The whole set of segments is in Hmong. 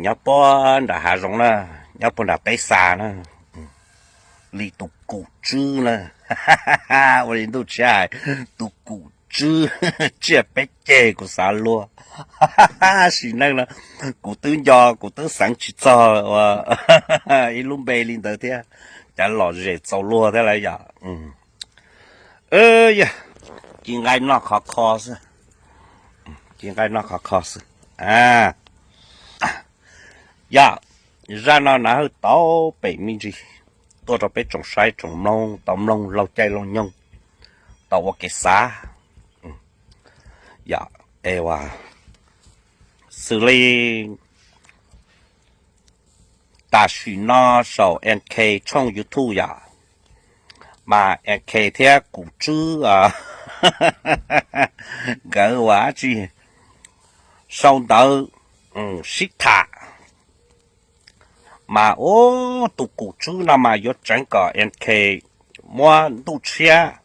nyob puag nram hav zoov na, nyob puag nram teb xa na, li tus kum tswb na. Ua li ntuj tshiab hais, tus kum tswb tsiaj peb ceg kuv xav luag. Sim neej no kuv twb nco, kuv twb xeev tsis txog ua ib lub npe li ntawd thiab, cas lom zem txaus luag thiab lawm yom. Yog, ci nqaij noj khov kho xwb, ci nqaij noj khov kho xwb. Yog, zaj no na hawj tau pem me ntsis tuaj rau peb tsoom saib tsoom mloog tau mloog laug caij laug nyoog, tau ua kev xav. Yog, es ua xws li tam sim no saum N K tshooj YouTube yom, mas N K thiab kum tswb nkawd ua dab tsi sau ntawv sib tham, mas ua tus kum tswb no mas yuav tseev kom N K muab ntuj tshiab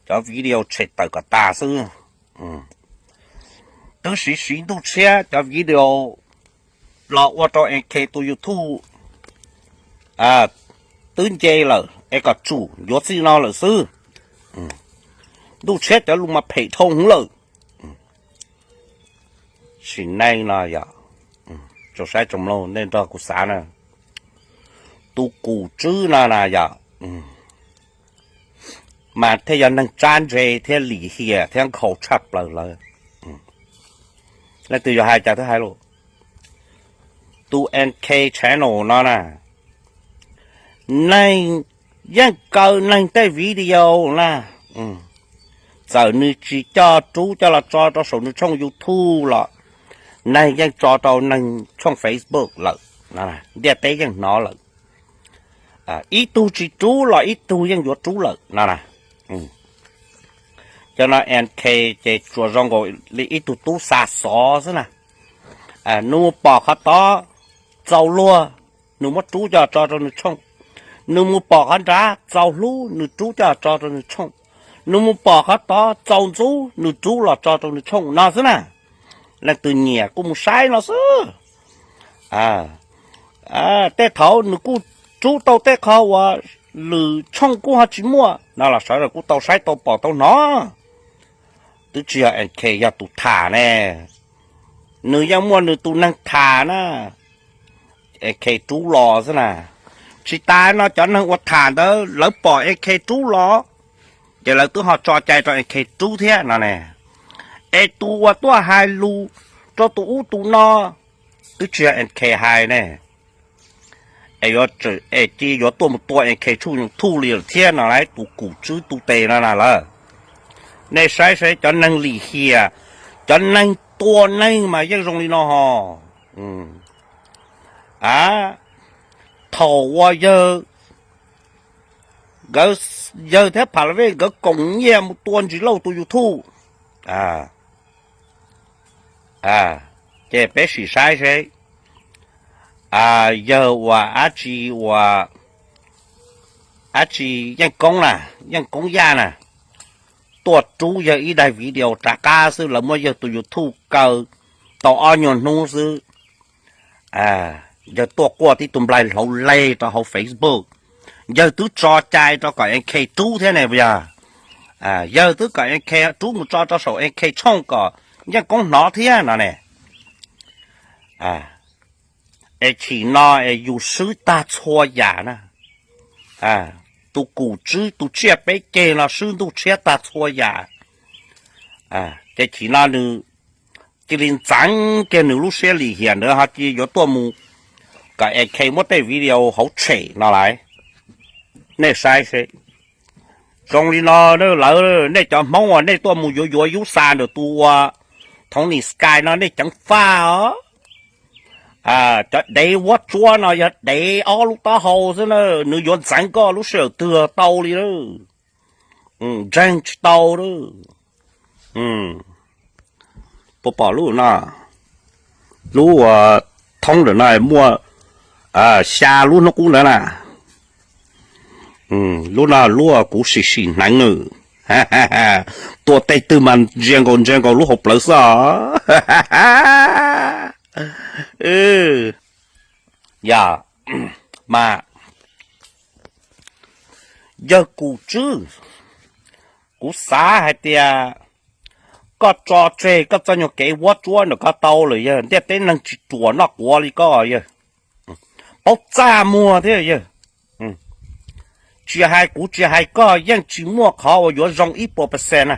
cov video tshem tawm kom tas xwb. Twb siv siv ntuj tshiab cov video los ua rau N K tus YouTube twb nce lawm es kom tsum yuav txij no lawm xwb. Ntuj tshiab cov lus mas phem dhau hwv lawm. Sim neej no yog, tsoom saib tsoom mloog nej nrog kuv xav na, tus kum tswb no na yog, mas thiaj yog neeg tsab ntse thiab lim hiam thiab nkhaus tshaj plaws lawm. Leej twg yuav hais cas twb hais los, tus N K channel no na, neeg yeej kaw neeg tej video na, txawm nws tsis coj rub coj los tso rau saum nws tshooj YouTube los neeg yeej tso rau neeg tshooj Facebook lawm, ntiaj teb yeej hnov lawm. Ib tug tsis rub los ib tug yeej yuav rub lawm no na. Cov no N K ces tsuas zoo nkaus li ib tug tub xa xov xwb na. Nws mus pom qhov tod txaus luag, nws muab rub coj tso rau nws tshooj. Nws mus pom qhov nrad txaus hlub, nws rub coj tso rau nws tshooj. Nws mus pom qhov tod txaus ntxub, nws rub los tso rau nws tshooj no xwb na. Leej twg nyiam kuj mus saib no xwb. Tej thaum nws kuj rub tau tej qho uas lwm tshooj kuj ho tsis muaj no los sawv daws kuj tau saib tau pom tau hnov. Twb tsis yog N K yog tus tham ne, nws yeej muaj nws tus neeg tham na. N K rub los xwb na. Tsis tas no cov neeg uas tham ntawd lawv pom N K rub los, ces lawv twb ho tso cai rau N K rub thiab no ne. Es tus uas tuaj hais lus rau tus ub tus no twb tsis yog N K hais ne. Es yuav, es cia yuav tuaj mus tua N K tshooj YouTube li lawm thiab no lauj, tus kum tswb tu tes no na lawm. Nej saib saib cov neeg lim hiam, cov neeg tua neeg mas yeej zoo li no ho. A, thaum uas yawg, nkawd, yawg thiab Pha La Vej nkawd koom nyiaj mus tua Ntsis Lauj tus YouTube, ces peb sim saib seb yawg uas dab tsi, uas dab tsi, Yeej Koob na, Yeej Koob Yaj na, tuaj rub yawg ib daim video rov qab xwb, lawv muab yawg tus YouTube kaw tau ob nyuag hnub xwb. Yawg tuaj quaj tib tug nplaig hlauv leg rau hauv Facebook, yawg twb tso cai rau kom N K rub thiab ne puas yog? Yawg twb kom N K rub mus tso rau saum N K tshooj kom Yeej Koob hnov thiab no ne. Es chim no es yus swb tag txhua yam na. Tus kum tswb tus tsiaj peb ceg no swb ntuj tshiab tag txhua yam. Ces chim no nws cia li ntxeev kiag nws lub siab lim hiam ntawd ho cia yuav tuaj mus kom N K muab tej video hauv tshem no lauj. Nej saib seb, zoo li no lawv, nej cov Hmoob uas nej tuaj mus yuav yuav yub xa ntawm tus ua Tony Sky no nej ceev faj os. Cov dev vuab tsuab no yog dev ob lub taub hau xwb na, nws yuav ntxeev koj lub sij hawm twg tau li na. Ntseeg tsis tau lawm. Puas pom lub no, lub uas thoob ntawm no muaj xya lub hnub qub ntawd na. Lub no lub kuv sim sim hneev nws. Tua tej twg mas ntsia nkaus ntsia nkaus lub hauv plawv xwb os. Yog, mas yawg Kum Tswb, kuv xav hais tias koj tso tseg koj txoj nyuag kev vuab tsuab ntawm koj tau lawm yawg. Ntiaj teb neeg tsis ruam noj quav li koj yawg. Paub txaj muag thiab yawg. Tsis hais kuv tsis hais koj yeej tsis muaj qhov uas yuav zoo ib puas percent na.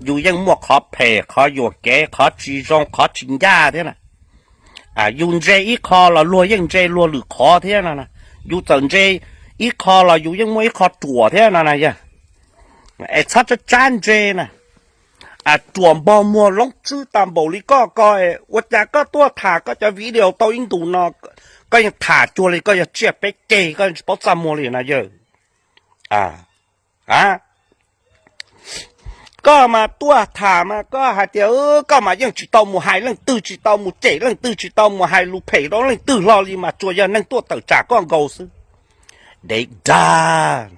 Yus yeej muaj qhov phem, qhov yuam kev, qhov tsis zoo, qhov tsis ncaj thiab na. Yus ntse ib qho los luag yeej ntse luag lwm qhov thiab no na. Yus txawm ntse ib qho los yus yeej muaj ib qho ruam thiab no na yawg. Es txhob tsab tsab ntse na. Ruam npog muag loob tswb tag npaum li koj ko, ua cas koj tuaj tham koj cov video tau ib ntus no, koj yeej tham cuag li koj yog tsiaj peb ceg, koj yeej tsis paub txaj muag li na yawg. Koj mas tuaj tham mas koj hais tias koj mas yeej tsis tau mus hais leej twg, tsis tau mus cem leej twg, tsis tau mus hais lus phem rau leej twg hlo li, mas tsuas yog neeg tuaj tawm tsam koj nkaus xwb. Dev dag,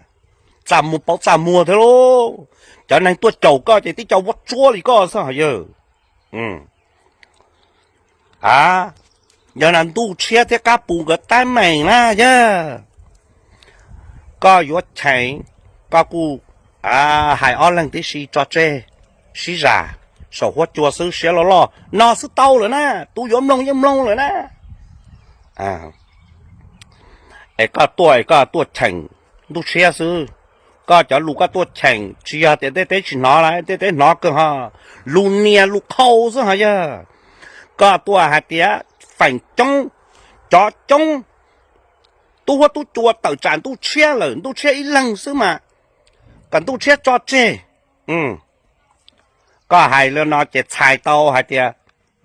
txaj muag paub txaj muag thiab lauj. Cov neeg tuaj caum koj ces tib co vuab tsuab li koj xwb hos yawg. A, yog na Ntuj Tshiab thiab Kab Pus nkawd tab meeg na yawg, koj yuav cheem, koj kuj hais ob leeg tib si tso tseg, sib zam saum huab cua xwb, siab loj loj no xwb tau lawm na, tus yuav mloog yeej mloog lawm na. Es koj tuaj es koj tuaj cheem Ntuj Tshiab xwb. Koj cov lus koj tuaj cheem tsis yog tias ntiaj teb tsis hnov lawm, ntiaj teb hnov kawg ho, lus nias lus qhau xwb ho yawg. Koj tuaj hais tias feem coob, cov coob, tub huab tub cua tawm tsam Ntuj Tshiab lawm, Ntuj Tshiab ib leeg xwb mas kom Ntuj Tshiab tso tseg. Koj hais li no ces txhais tau hais tias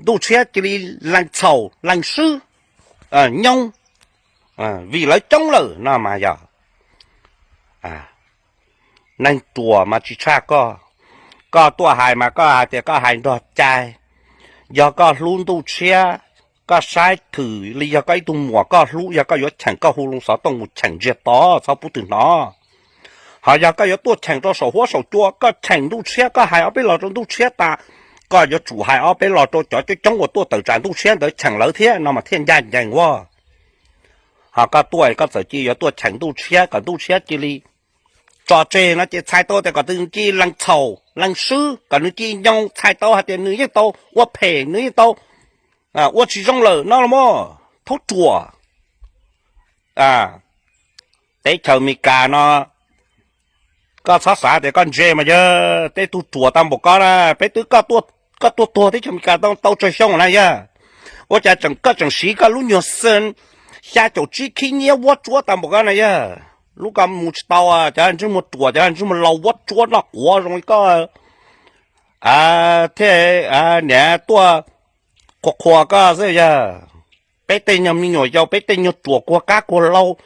Ntuj Tshiab cia li lees txhaum lees swb, nyoo, vim lawv coob lawm no mas yog. Neeg ruam mas tsis tshaj koj. Koj tuaj hais mas koj hais tias koj hais nrog cai. Yog koj hlub Ntuj Tshiab, koj saib thwm li yog koj ib tug muam koj hlub, yog koj yuav cheem koj hu loo xov tooj mus cheem ntsiag to, txhob pub twg hnov. Ho yog koj yuav tuaj cheem rau saum huab saum cua, koj cheem Ntuj Tshiab, koj hais ob peb los rau Ntuj Tshiab tas, koj yuav tsum hais ob peb los rau cov coob coob uas tuaj tawm tsam Ntuj Tshiab ntawd cheem lawv thiab no mas thiaj ncaj ncees ua. Ho koj tuaj koj txawm cia yuav tuaj cheem Ntuj Tshiab kom Ntuj Tshiab cia li tso tseg no ces txhais tau tias kom nws cia li lees txhaum lees swb, kom nws cia li nyoo, txhais tau hais tias nws yeej tau ua phem, nws yeej tau ua tsis zoo lawm no los mas thaub ruam. Teb chaws Amelikas no koj txhob xav tias koj ntse mas yog tej tug ruam tau npaum koj na, peb twb, koj tuaj tuag teb chaws Amelikas tau tsawg xyoo na yog. Ua cas koj tseem siv koj lub nyuag xees xya caum tsib khib nyiab vuab tsuab tau npaum koj na yog. Lub ko mus tsis tau, cov ntsej muag ruam, cov ntsej muag laus vuab tsuab noj quav zoo li koj thiaj niam tuaj qhuas qhuas koj xwb yog. Peb tej nyuag me nyuam yaus, peb tej nyuag ruam kuag kab kuag lau,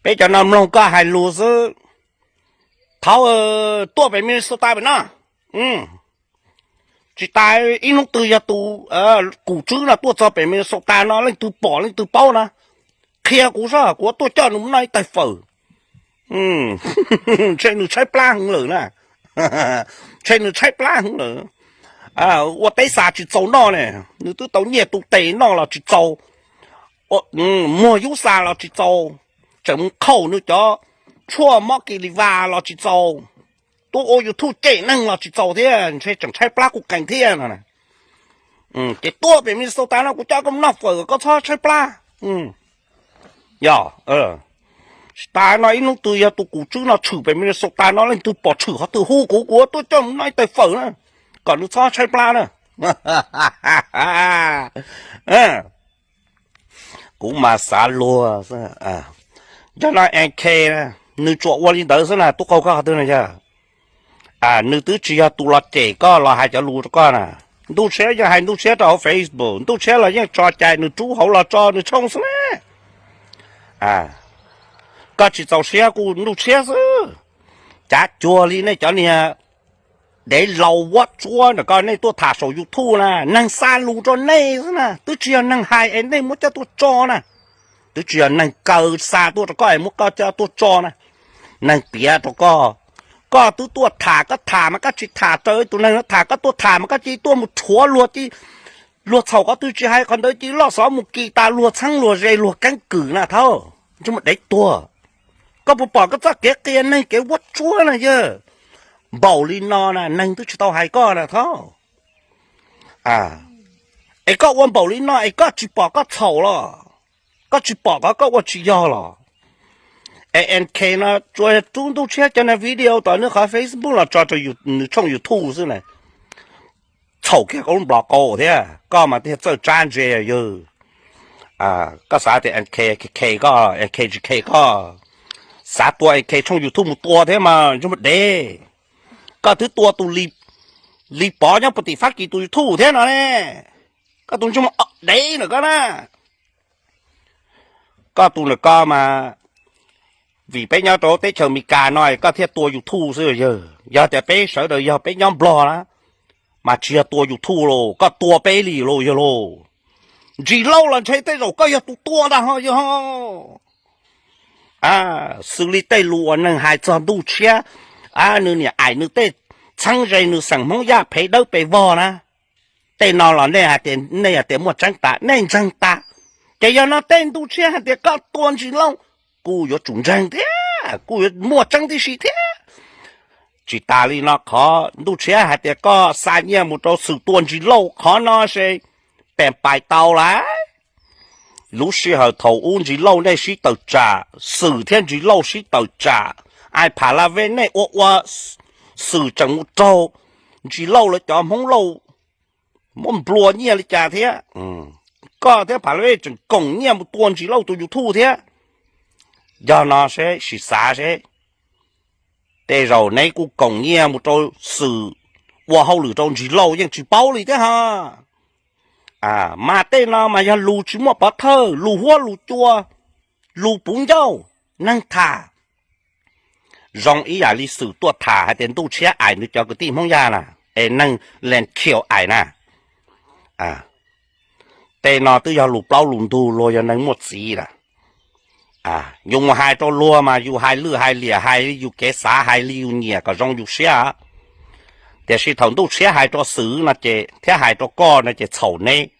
peb cov no mloog koj hais lus xwb. Thaum tuaj pem Minnesota pem no, tsis tas ib hnub twg yog tus Kum Tswb no tuaj txog pem Minnesota no leej twg pom leej twg paub na, qhia kuv soj kuv tuaj coj nws mus noj ib tawg fawm. Ntshe nws tshaib plab heev lawm na. Ntshe nws tshaib plab heev lawm. Ua teb xa tsis txaus noj ne, nws twb tau nyiaj tu tes noj los tsis txaus, muag yub xa los tsis txaus, tseem mus qhaum nws cov tshuaj mob kis lis vas los tsis txaus, tuaj ua YouTube cem neeg los tsis txaus thiab, ntshe tseem tshaib plab kuj qees thiab no. Ces tuaj pem Minnesota no kuv coj koj mus noj fawm, koj txhob tshaib plab. Yog, tsis tas no ib hnub twg yog tus Kum Tswb no tshwm pem Minnesota no leej twg pom tshwm qhov twg hu kuv, kuv tuaj coj mus noj ib tawg fawm na, kom nws txhob tshaib plab na. Kuv mas xav luag xwb. Cov no N K, nws tsuas ua li ntawd xwb na, tub qau koj qhov twg na yog. Nws twb tsis yog tus los cem koj los hais cov lus rau koj na. Ntuj Tshiab yeej hais Ntuj Tshiab rau hauv Facebook, Ntuj Tshiab los yeej tso cai, nws rub hauv los tso nws tshooj xwb na. Koj tsis txaus siab kuj Ntuj Tshiab xwb. Cav cuag li nej cov niag dev laus vuab tsuab ntawm koj, nej tuaj tham saum YouTube na, neeg xa lus rau nej xwb na, twb tsis yog neeg hais es nej muab coj tuaj tso na. Twb tsis yog neeg kaw xa tuaj rau koj es muab koj coj tuaj tso na. Neeg piav rau koj, koj twb tuaj tham, koj tham mas koj tsis tham raws tus neeg no tham, koj tuaj tham mas koj cia li tuaj mus rhuav luag, cia li Luag txhaum qhov twg tsis hais, qhov ntawd cia li loj xov mus kis tas luag txheeb luag ze luag keeb kwm na thaub, ntsej muag dev tuag. Koj puas pom koj txoj kev qia neeg kev vuab tsuab na yawg? Npaum li no na neeg twb tsis tau hais koj na thaub. Es koj ua npaum li no es koj tsis pom koj txhaum los? Koj tsis pom qhov koj ua tsis yog los? Es N K no tsuas rub Ntuj Tshiab cov video tom nws qhov Facebook los tso rau nws tshooj YouTube xwb na. Txhaum kiag koj lub nplos qau thiab, koj mas thiaj txawj tsab ntse yawg. Koj xav tias N K K koj, N K tsis K koj, xav tua N K tshooj YouTube mus tua thiab mas ntsej muag dev. Koj twb tua tus Li Pov nyob puag tim Fab Kis tus YouTube thiab no ne. Koj tus ntsej muag dev ntawm koj na. Koj tus ntawm koj mas vim peb nyob rau teb chaws Amelikas no koj thiaj tua YouTube xwb yawg. Yog tias peb sawv daws yog peb nyob Nplog na, mas tsis yog tua YouTube los, koj tua peb li los yawg los. Ntsis Lauj los ntshe tej zaum koj yog tus tua ntag ho yawg ho. Xws li tej lus uas neeg hais txog Ntuj Tshiab, nws niam aim nws tej txheeb ze nws xeem Hmoob Yaj phev dawb pes vog na, tej no los nej hais tias, nej hais tias muaj tseeb tas, nej ntseeg tas. Ces yog no tej Ntuj Tshiab hais tias koj tua Ntsis Lauj, kuj yuav tsum ntseeg thiab kuj yuav muaj tseeb tib si thiab. Tsis tas li no qhov Ntuj Tshiab hais tias koj xa nyiaj mus rau Xwm tua Ntsis Lauj qhov no se pes pais tau lawm. Lub sij hawm thaum ub Ntsis Lauj nej sib tawm tsam, Xwm thiab Ntsis Lauj sib tawm tsam, ai phav la vej nej ua ua, Xwm tseem mus raug Ntsis Lauj lawv cov Hmoob Lauj muab nplua nyiaj li cas thiab. Koj thiab phav la vej tseem koom nyiaj mus tua Ntsis Lauj tus YouTube thiab. Yog no seb sim xav seb, tej zaum neb kuj koom nyiaj mus rau Xwm ua hauj lwm rau Ntsis Lauj yeej tsis paub li thiab ho. Mas tej no mas yog lus tsis muaj pov thawj, lus huab lus cua, lus puv ncauj, neeg tham. Zoo ib yam li Xwm tuaj tham hais tias Ntuj Tshiab aim nws cov kwv tij Hmoob Yaj na, es neeg Lees Khiaus aim na. Tej no twb yog lus plaub lus ntug, luag yog neeg muaj txiv lawm. Yus mus hais rau luag mas yus hais lwj hais liam, hais li yus kev xav, hais li yus nyiam kom zoo yus siab. Tiam sis thaum Ntuj Tshiab hais rau Xwm no ces thiab hais rau koj no ces txhaum neb.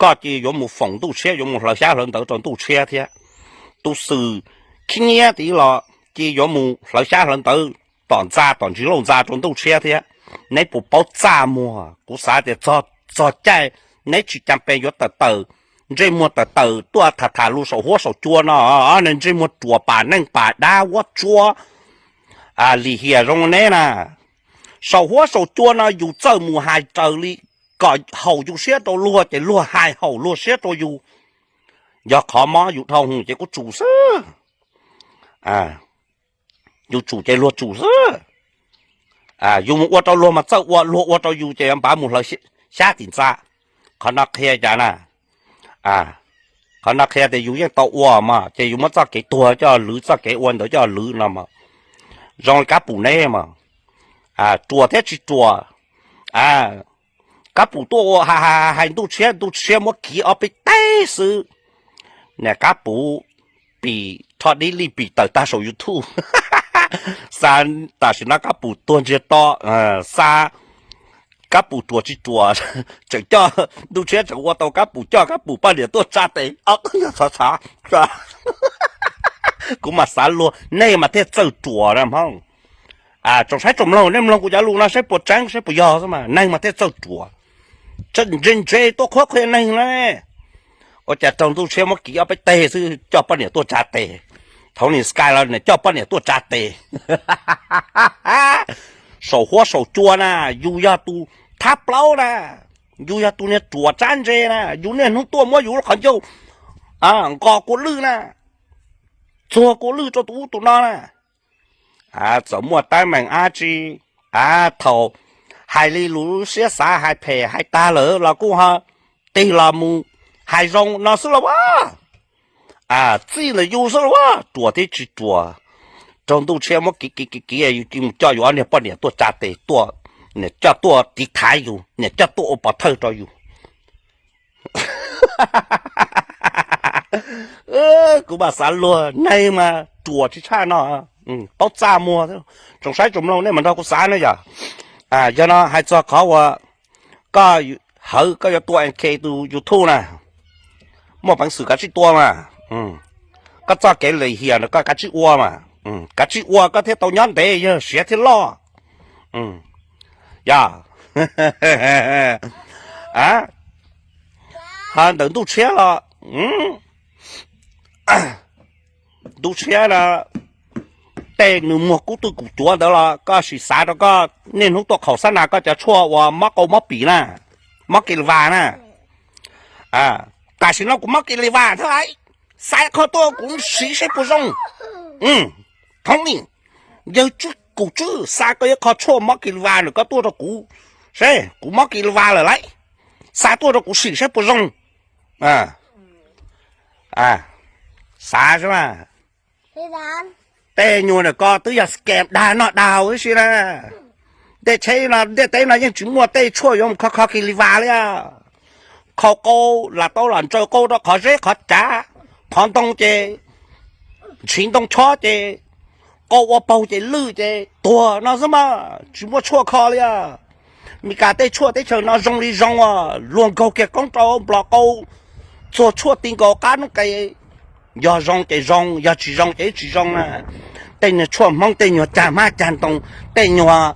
Koj cia yuav mus foom Ntuj Tshiab, yuav mus hlawv xyab hlawv ntawv rau Ntuj Tshiab thiab. Tus Xwm khib nyiab tid los cia yuav mus hlawv xyab hlawv ntawv tom ntxa, tom Ntsis Lauj ntxa rau Ntuj Tshiab thiab. Neb puas paub txaj muag? Kuv xav tias txog caij neb tsis cas pes yuav tawm tawm ntsej muag tawm tawm tuaj tham tham lus saum huab saum cua no, ntsej muag ruam pam neej pam dab vuab tsuab lim hiam zoo neb na. Saum huab saum cua no yus txawj mus hais raws li kom haum yus siab rau luag ces luag hais haum luag siab rau yus. Yog qhov mob yus dhau hwv ces kuj tsum xwb. Yus tsum ces luag tsum xwb. Yus mus ua rau luag mas txawj ua, luag ua rau yus ces npav mus hlawv xyab tim ntxa. Qhov no qhia cas na? Qhov no qhia tias yus yeej tau ua mas ces yus muab txoj kev tuag coj lwv, txoj kev ua ntawd coj lwv no mas. Zoo li Kab Pum neb mas, ruam thiab tsis ruam, Kab Pum tuaj ua hais Ntuj Tshiab, Ntuj Tshiab muab kiv ob peb teg xwb. Niam Kab Pum pim rho dib lij pim tawm tag saum YouTube. Xa, tam sim no Kab Pum tuag ntsiag to, xa Kab Pum ruam tsis ruam, tseem coj, Ntuj Tshiab tseem ua tau Kab Pum, coj Kab Pum poj niam tuaj tsa tes. Txhav txhav, kuv mas xav luag, nej mas thiaj txawj ruam na Hmoob. Tsoom saib tsoom mloog, nej mloog kuv cov lus no saib puas tseeb saib puas yog xwb mas, neeg mas thiaj txawj ruam. Ntse ntse tuaj qhuab qhia neeg na. Ua cas raug Ntuj Tshiab muab kiv ob peb teg xwb coj poj niam tuaj tsa tes. Thaum nim sky los niam coj poj niam tuaj tsa tes. Saum huab saum cua na, yus yog tus thab plaub na, yus yog tus niag ruam tsab ntse na, yus niaj hnub tuaj muab yus lub qhov ncauj nqos kua lwj na, txuag kua lwj rau tus ub tus no na. Txawm muaj teeb meem dab tsi, thaum hais li lus siab xav hais phem hais tag lawm los kuj ho tig los mus hais zoo no xwb los as. Txij ntawm yus xwb los as, ruam thiab tsis ruam, raug Ntuj Tshiab muab kiv kiv kiv kiv yus cia mus coj yus ob niag poj niam tuaj tsa tes tuaj, niam coj tuaj tiv thaiv yus, niam coj tuaj ua pov thawj rau yus. Kuv mam xav luag, neeg mas ruam tsis tshaj no, paub txaj muag. Tsoom saib tsoom mloog nej mam nrog kuv xav na yom. Yog no hais txog qhov uas koj Hawv, koj yuav tua N K tus YouTube na, muaj peev xwm kav tsij tua mas. Koj txoj kev lim hiam no koj kav tsij ua mas, kav tsij ua koj thiaj tau nyob ntev, yawg siav thiaj loj. Yog, ho ntawm ntuj tshiab los, ntuj tshiab no, tej nws muag kub twj kum cuav ntawd los koj sim xav rau koj niaj hnub tuaj qhaum xab nas koj cov tshuaj uas mob qau mob pim na, mob kis li vas na. Tam sim no kuv mob kis li vas thiab, xav qho tuaj kuv sim seb puas zoo. Thoob ni, yawg kuv tswb xav koj yuav qho tshuaj mob kis li vas nws koj tuaj rau kuv, seb kuv mob kis li vas lawm lauj, xav tuaj rau kuv sim seb puas zoo. Xav seb mas, tej nyuag ntawm ko twb yog scam dag noj dag haus tib si na. Tej tsheb no ntiaj teb no yeej tsis muaj tej tshuaj yuav mus kho kho kis li vas li. Kho qau, lam tau lam ntsaws qau rau qhov zeb qhov cav, qhov ntoo ces ntshiv ntoo chob ces qau ua paug ces lwj ces tuag no xwb mas tsis muaj tshuaj kho li. Meskas tej tshuaj teb chaws no zoo li zoo, luag nkaug kiag koob rau nplos qau, txuag tshuaj ti nkaus qab noob qes, yog zoo ces zoo, yog tsis zoo ces tsis zoo na. Tej nyuag tshuaj Hmoob, tej nyuag cag hmab cag ntoo, tej nyuag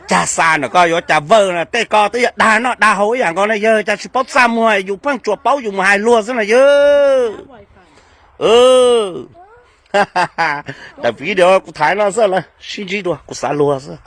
cag xa ntawm ko yuav cas vawj na, tej ko twb yog dag noj dag haus ib yam nkaus na, yawg cas tsis paub txaj muag, yus pheej tsuas paub yus mus hais luag xwb na yawg. Daim video kuv tham no xwb lawm, sib ntsib dua, kuv xav luag xwb.